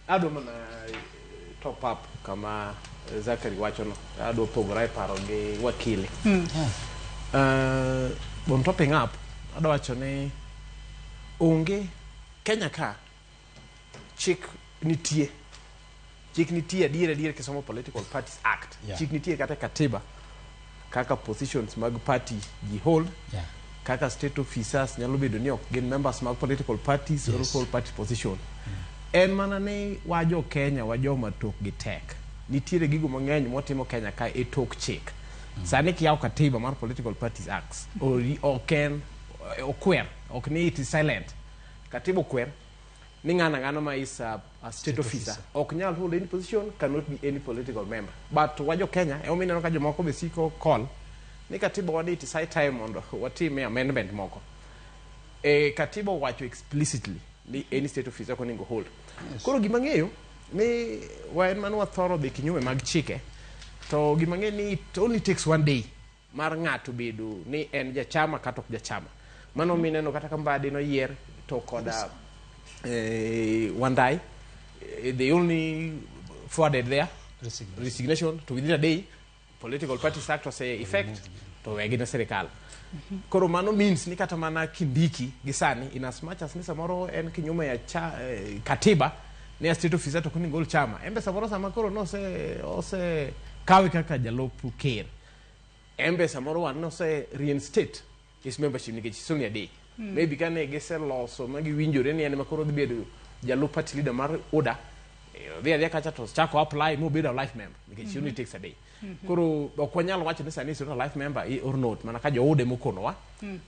Adwa mana top up kama Zachary wachono. Adwa pogora e paro gi wakili. On topping up, adwa wacho ni onge Kenya ka chik nitie. Chik nitie adier adier kisomo Political Parties Act. Chik nitie kata e katiba kaka positions mag party ji hold kaka state officers nyalo bedo ni ok gin members mag political parties or hold party position. En mana ni wa jo Kenya wa joma tokgi tek. Nitiere gigo mang'eny mwatimo Kenya ka e tok chik. Sani kiyawo katiba mar Political Parties Act, ok en okwer, ok ni it is silent. Katiba okwer ni ng'ano ang'ano ma is a state officer ok nyal hold any position, cannot be any political member. But wa jo Kenya, emomiyo ineno ka jomoko be siko call ni katiba wa ni it is high time mondo watime amendment moko. Katiba owacho explicitly ni any state officer ok onego hold. Koro gima ng'eyo ni wa en mano wathoro dhi kinyume mag chike to gima ng'eyo ni it only takes one day mar ng'ato bedo ni en jachama kata ok jachama. Mano mineno kata ka Mbadi noyier to koda Wandai, they only forwarded their Resignation. Resignation to within a day Political Parties Act ose effect to wegi ne sirikal. Koro mano means ni kata mana Kindiki gi sani, in as much as ni samoro en kinyume ya katiba ni a state officer to ok onego gol chama, en be samoro sama koro nose ose kawe kaka jalup ker, en be samoro wan nose reinstate his membership nikech it's only a day. Maybe kane giseloso ma giwinjore ni en ema koro dhi bedo jalup party leader mar UDA, odhi adhiya kacha to chako apply mobedo a life member nikech it only takes a day. Koro ok wanyal wacho ni sani is not a life member or not, mana ka joude mokonowa.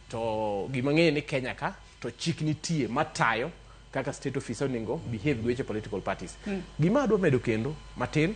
To gima ng'eyo ni Kenya ka to chik nitie matayo kaka state officer onego behave gi weche political parties. Gima adwa medo kendo matin.